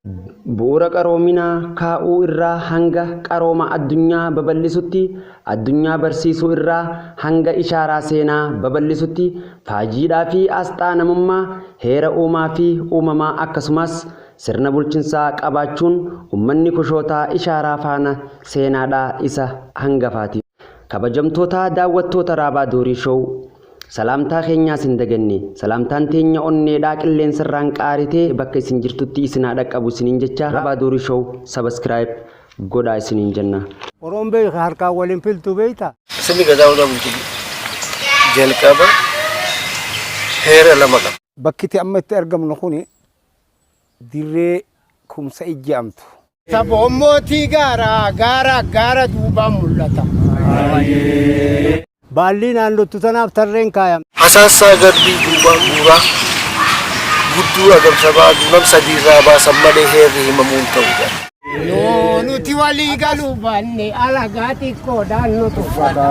Bu'uura qaroominaa kaa'uu irraa hanga qarooma addunyaa babal'isutti, addunyaa barsiisuu irraa hanga ishaaraa seenaa babal'isutti, faajiidhaa fi asxaa namummaa, heera uumaa fi uumamaa akkasumas sirna bulchinsaa qabaachuun ummanni Kushootaa ishaaraa faana seenaadhaa isa hangafaati. Kabajamtoota daawwattoota Raabaa Doorii Show, Salaamtaa keenyaas hin daganne. Salaamtaan teenya onneedhaa qilleensarraan qaaritee bakka isin jirtutti isin haa dhaqqabu isiniin jecha Raabaa Doorii Show subscribe godhaa isiniin jenna. Oroon beeka harkaan waliin filtu beekta. Sirni Gadaa Odaa Bultumii jalqaba heera lama qaba. Bakki itti amma itti argamnu kuni dirree kumsa ijja'amtu. Saboon mootii gaaraa gaara gaara duubaan mul'ata. Baallii naannottu tanaaf tarreen kaayamte. Hasaassaa Garbii Duubaa Guuraa Gudduu Agamsabaa nam sadiirraa baasan malee heerri himamuu hin ta'u jedhan. Yoo nuti walii galuu baanne alagaa xiqqoodhaan nu tuffata.